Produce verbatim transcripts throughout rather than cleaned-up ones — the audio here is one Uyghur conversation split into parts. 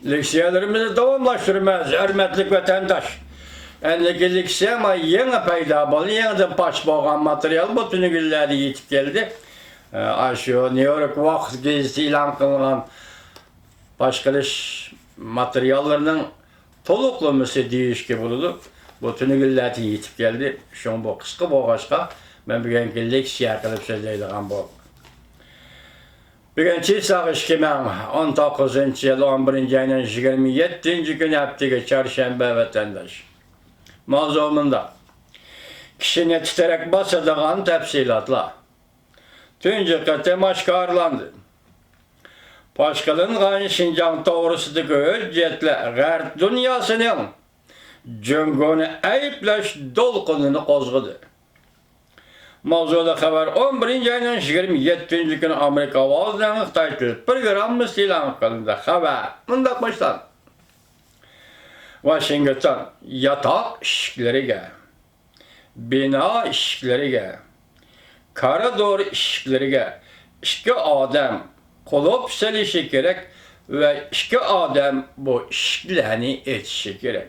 لېكسىيەلىرىمىزنى داۋاملاشتۇرىمىز، ھۆرمەتلىك ۋەتەنداش. ئەندىكى لېكسىيەم يېڭى پەيدا بولدى، يېڭىدىن پاش بولغان ماتېرىيال بۇ تۈنۈگۈنلەردە يېتىپ كەلدى. ئاشۇ نيۇ يورك ۋاقىت گېزىتى ئېلان قىلغان پاش قىلىش ماتېرىياللىرىنىڭ تولۇقلىمىسى دېيىشكە بولىدۇ. بۇ تۈنۈگۈنلەردە يېتىپ كەلدى. شۇڭا بۇ قىسقا بولغاچقا، مەن بۈگۈنكى لېكسىيە قىلىپ سۆزلەيدىغان بولدۇم. بۈگۈن چىساغ ئىككى مىڭ ئون توققۇزىنچى يىل ئون بىرىنچى ئاينىڭ يىگىرمە يەتتىنچى كۈنى، ھەپتىگە چارشەنبە، ۋەتەنداش. ماۋزۇ مۇنداق. كىشىنى تىترەك باسىدىغان تەپسىلاتلار. تۇنجى قېتىم ئاشكارىلاندى. پاش قىلىنغان شىنجاڭ توغرىسىدىكى ھۆججەتلەر غەرب دۇنياسىنىڭ جۇڭگونى ئەيىبلەش دولقۇنىنى قوزغىدى. ماۋزۇدا خەۋەر ئون بىرىنچى ئاينىڭ يىگىرمە يەتتىنچى كۈنى ئامېرىكا ئاۋازىنىڭ خىتاي تىل پروگراممىسى ئېلان قىلىندى. خەۋەر مۇنداق باشلاندى. ۋاشىنگتون ياتاق ئىشىكلىرىگە، بىنا ئىشىكلىرىگە، كارىدور ئىشىكلىرىگە ئىككى ئادەم قۇلۇپ سېلىشى كېرەك ۋە ئىككى ئادەم بۇ ئىشىكلەرنى ئېچىشى كېرەك.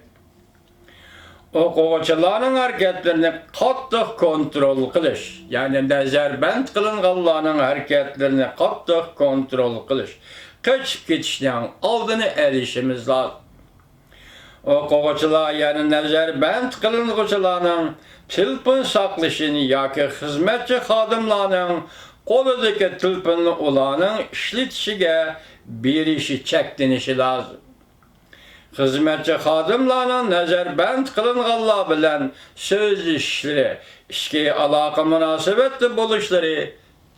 ئوقۇغۇچىلارنىڭ ھەرىكەتلىرىنى قاتتىق كونترول قىلىش، يەنى نەزەربەند قىلىنغانلارنىڭ ھەرىكەتلىرىنى قاتتىق كونترول قىلىش، قېچىپ كېتىشنىڭ ئالدىنى ئېلىشىمىز لازىم. ئوقۇغۇچىلار، يەنى نەزەربەند قىلىنغۇچىلارنىڭ تېلېفون ساقلىشىنى ياكى خىزمەتچى خادىملارنىڭ قولىدىكى تېلېفوننى ئۇلارنىڭ ئىشلىتىشىگە بېرىشى چەكلىنىشى لازىم. خىزمەتچى خادىملارنىڭ نەزەربەند قىلىنغانلار بىلەن سۆزلىشىشلىرى، ئىچكى ئالاقە مۇناسىۋەتتە بولۇشلىرى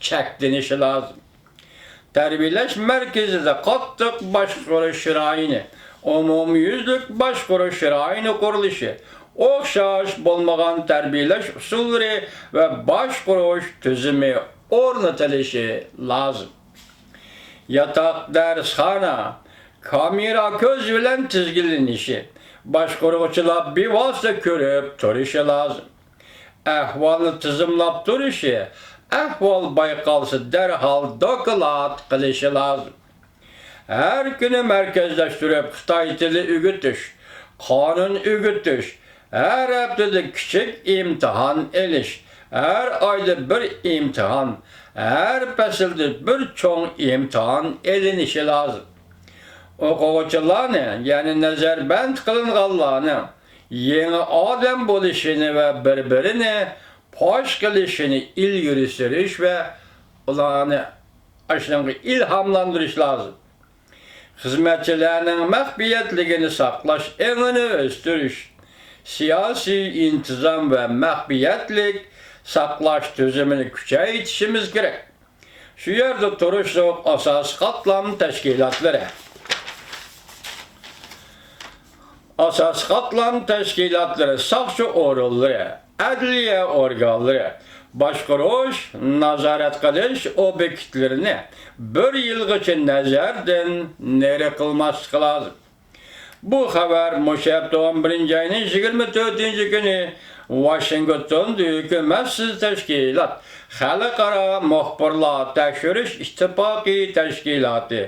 چەكلىنىشى لازىم. تەربىيەلەش مەركىزىدە قاتتىق باشقۇرۇش رايونى، ئومۇميۈزلۈك باشقۇرۇش رايونى قۇرۇلۇشى، ئوخشاش بولمىغان تەربىيەلەش ئۇسۇللىرى ۋە باشقۇرۇش تۈزۈمى ئورنىتىلىشى لازىم. ياتاق دەرسخانا، كامېرا كۆز بىلەن تىزگىنلىنىشى، باشقۇرغۇچىلار بىۋاسىتە كۆرۈپ تۇرۇشى لازىم. ئەھۋالنى تىزىملاپ تۇرۇشى، ئەھۋال بايقالسا دەرھال دوكلات قىلىشى لازىم. ھەر كۈنى مەركەزلەشتۈرۈپ خىتاي تىلى ئۆگىتىش، قانۇن ئۆگىتىش، ھەر ھەپتىدە كىچىك ئىمتىھان ئېلىش، ھەر ئايدا بىر ئىمتىھان، ھەر پەسىلدە بىر چوڭ ئىمتىھان ئېلىنىشى لازىم. ئوقۇغۇچىلارنى، يەنى نەزەربەند قىلىنغانلارنىڭ يېڭى ئادەم بولۇشىنى ۋە بىر-بىرىنى پاش قىلىشىنى ئىلگىرى سۈرۈش ۋە ئۇلارنى ئاشۇنىڭغا ئىلھاملاندۇرۇش لازىم. خىزمەتچىلەرنىڭ مەخپىيەتلىكىنى ساقلاش ئېڭىنى ئۆستۈرۈش، سىياسىي ئىنتىزام ۋە مەخپىيەتلىك ساقلاش تۈزۈمىنى كۈچەيتىشىمىز كېرەك. شۇ يەردە تۇرۇشلۇق ئاساسىي قاتلام تەشكىلاتلىرى، ئاساسىي قاتلام تەشكىلاتلىرى، ساقچى ئورۇنلىرى، ئەدلىيە ئورگانلىرى، باشقۇرۇش، نازارەت قىلىش ئوبيېكتلىرىنى بىر يىلغىچە نەزەردىن نېرى قىلماسلىقى لازىم. بۇ خەۋەر مۇشۇ ھەپتە ئون بىرىنچى ئاينىڭ يىگىرمە تۆتىنچى كۈنى ۋاشىنگتوندا ھۆكۈمەتسىز تەشكىلات، خەلقئارا مۇخبىرلار تەكشۈرۈش ئىتتىپاقى تەشكىلاتى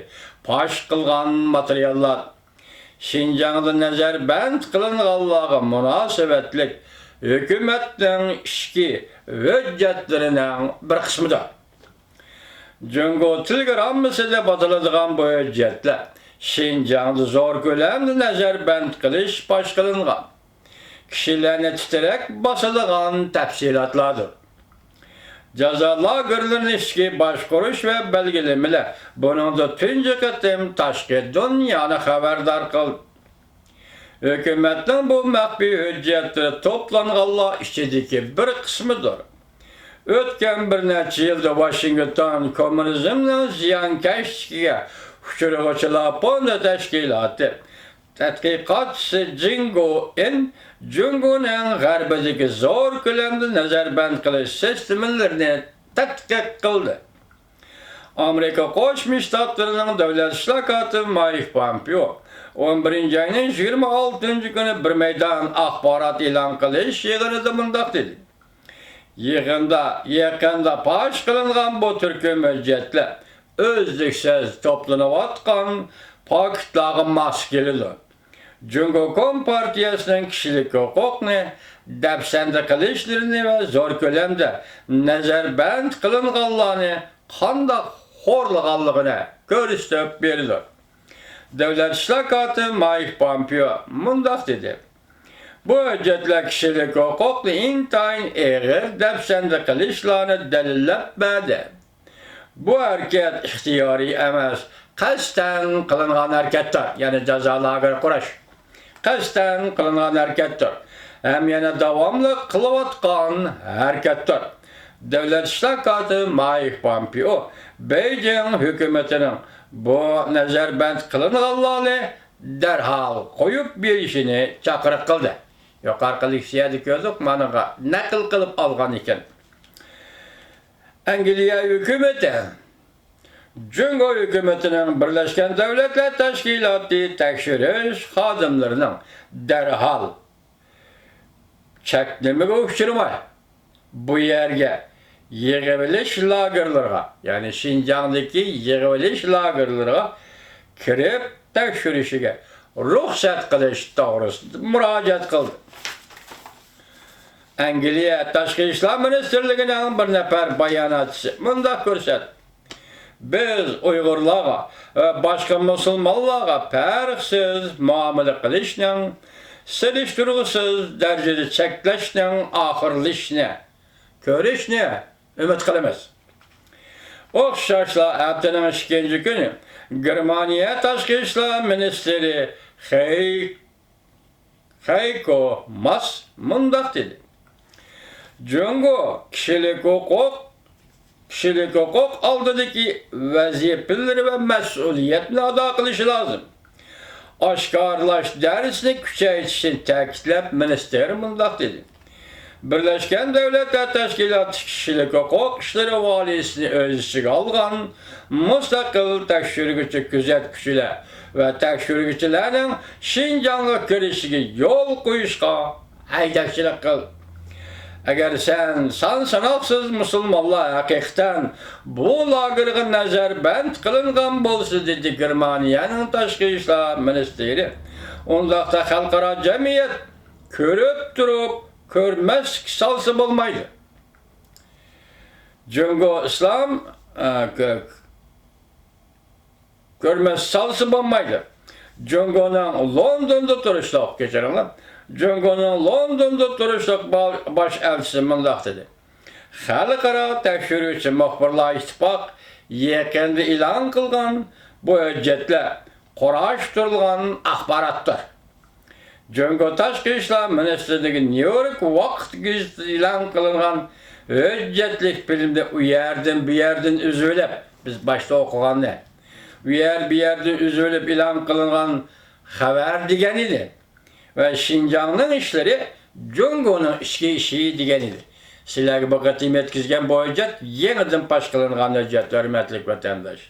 پاش قىلغان ماتېرىياللار. شىنجاڭدا نەزەربەند قىلىنغانلارغا مۇناسىۋەتلىك ھۆكۈمەتنىڭ ئىچكى ھۆججەتلىرىنىڭ بىر قىسمىدۇر. جۇڭگو تېلېگراممىسى دەپ ئاتىلىدىغان بۇ ھۆججەتلەر شىنجاڭدا زور كۆلەمدە نەزەربەند قىلىش پاش قىلىنغان، كىشىلەرنى تىترەك باسىدىغان تەپسىلاتلاردۇر. جازا لاگېرلىرىنىڭ ئىچكى باشقۇرۇش ۋە بەلگىلىمىلەر بۇنىڭدا تۇنجى قېتىم تاشقى دۇنيانى خەۋەردار قىلدى. ھۆكۈمەتنىڭ بۇ مەخپىي ھۆججەتلىرى توپلانغانلار ئىچىدىكى بىر قىسمىدۇر. ئۆتكەن بىر نەچچە يىلدا ۋاشىنگتون كوممۇنىزمنىڭ زىيانكەشلىكىگە ئۇچرىغۇچىلار فوندى تەشكىلاتى تەتقىقاتچىسى جىڭ گوئىن جۇڭگونىڭ غەربىدىكى زور كۆلەمدە نەزەربەند قىلىش سىستېمىلىرىنى تەتقىق قىلدى. ئامېرىكا قوشما شتاتلىرىنىڭ دۆلەت ئىشلار كاتىپى مايك پومپېئو ئون بىرىنچى ئاينىڭ يىگىرمە ئالتىنچى كۈنى بىر مەيدان ئاخبارات ئېلان قىلىش يىغىنىدا مۇنداق دېدى: يىغىندا يېقىندا پاش قىلىنغان بۇ تۈركۈم ھۆججەتلەر ئۈزلۈكسىز توپلىنىۋاتقان پاكىتلارغا ماس كېلىدۇ. جۇڭگو كومپارتىيەسىنىڭ كىشىلىك ھوقۇقنى دەپسەندە قىلىشلىرىنى ۋە زور كۆلەمدە نەزەربەند قىلىنغانلارنى قانداق خورلىغانلىقىنى كۆرسىتىپ بېرىدۇ. دۆلەت ئىشلار كاتىپى مايك پومپېئو مۇنداق دېدى: «بۇ ھۆججەتلەر كىشىلىك ھوقۇقنى ئىنتايىن ئېغىر دەپسەندە قىلىشلارنى دەلىللەپ بەردى. بۇ ھەرىكەت ئىختىيارىي ئەمەس، قەستەن قىلىنغان ھەرىكەتتۇر.» يەنى جازا لاگېرى قۇرۇش قەستەن قىلىنغان ھەرىكەتتۇر ھەم يەنە داۋاملىق قىلىۋاتقان ھەرىكەتتۇر. دۆلەت ئىشلار كاتىپى مايك پومپېئو بېيجىڭ ھۆكۈمىتىنىڭ بۇ نەزەربەند قىلىنغانلارنى دەرھال قويۇپ بېرىشىنى چاقىرىق قىلدى. يۇقىرىقى لېكسىيەدە كۆردۇق، مانىغا نەقىل قىلىپ ئالغان ئىكەن. ئەنگلىيە ھۆكۈمىتى جۇڭگو ھۆكۈمىتىنىڭ بىرلەشكەن دۆلەتلەر تەشكىلاتى تەكشۈرۈش خادىملىرىنىڭ دەرھال چەكلىمىگە ئۇچرىماي، بۇ يەرگە يىغىۋېلىش لاگېرلىرىغا، يەنى شىنجاڭدىكى يىغىۋېلىش لاگېرلىرىغا كىرىپ تەكشۈرۈشىگە رۇخسەت قىلىش توغرىسىدا مۇراجىئەت قىلدى. ئەنگلىيە تاشقى ئىشلار مىنىستىرلىكىنىڭ بىر نەپەر باياناتچىسى مۇنداق كۆرسەتتى: «بىز ئۇيغۇرلارغا ۋە باشقا مۇسۇلمانلارغا پەرقسىز مۇئامىلە قىلىشنىڭ، سېلىشتۇرغۇسىز دەرىجىدە چەكلەشنىڭ ئاخىرلىشىشىنى كۆرۈشنى ئۈمىد قىلىمىز.» ئوخشاشلا، ھەپتىنىڭ ئىككىنچى كۈنى گېرمانىيە تاشقى ئىشلار مىنىستىرى خەي-، خەيكو ماس مۇنداق دېدى: «جۇڭگو كىشىلىك ھوقۇق، كىشىلىك ھوقۇق ئالدىدىكى ۋەزىپىلىرى ۋە مەسئۇلىيەتنى ئادا قىلىشى لازىم.» ئاشكارىلاش دەرسىنى كۈچەيتىشنى تەكىتلەپ، مىنىستىر مۇنداق دېدى: «بىرلەشكەن دۆلەتلەر تەشكىلاتى كىشىلىك ھوقۇق ئىشلىرى ۋالىيسىنى ئۆز ئىچىگە ئالغان مۇستەقىل تەكشۈرگۈچى كۆزەتكۈچىلەر ۋە تەكشۈرگۈچىلەرنىڭ شىنجاڭغا كىرىشىگە يول قويۇشقا ھەيدەكچىلىك قىل. ئەگەر سەن سان ساناقسىز مۇسۇلمانلار ھەقىقەتەن بۇ لاگېرغا نەزەربەند قىلىنغان بولسا، — دېدى گېرمانىيەنىڭ تاشقى ئىشلار مىنىستىرى، — ئۇنداقتا خەلقئارا جەمئىيەت كۆرۈپ تۇرۇپ كۆرمەسلىككە سالسا بولمايدۇ.» جۇڭگو ئىسلام، ئە، كۆ-، كۆرمەس سالسا بولمايدۇ. جۇڭگونىڭ لوندوندا تۇرۇشلۇق، كەچۈرۈڭلار، جۇڭگونىڭ لوندوندا تۇرۇشلۇق با-، باش ئەلچىسى مۇنداق دېدى: «خەلقئارا تەكشۈرگۈچى مۇخبىرلار ئىتتىپاق يېقىندا ئېلان قىلغان بۇ ھۆججەتلەر قۇراشتۇرۇلغان ئاخباراتتۇر.» جۇڭگو تاشقى ئىشلار مىنىستىرلىكى نيۇ يورك ۋاقىت گېزىتىدە ئېلان قىلىنغان ھۆججەتلىك فىلىمدە ئۇ يەردىن، بۇ يەردىن ئۈزۈۋېلىپ، بىز باشتا ئوقۇغاننى، ئۇ يەر، بۇ يەردىن ئۈزۈۋېلىپ ئېلان قىلىنغان خەۋەر دېگەن ئىدى ۋە شىنجاڭنىڭ ئىشلىرى جۇڭگونىڭ ئىچكى ئىشى دېگەن ئىدى. سىلەرگە بۇ قېتىم يەتكۈزگەن بۇ ھۆججەت يېڭىدىن پاش قىلىنغان ھۆججەت، ھۆرمەتلىك ۋەتەنداش.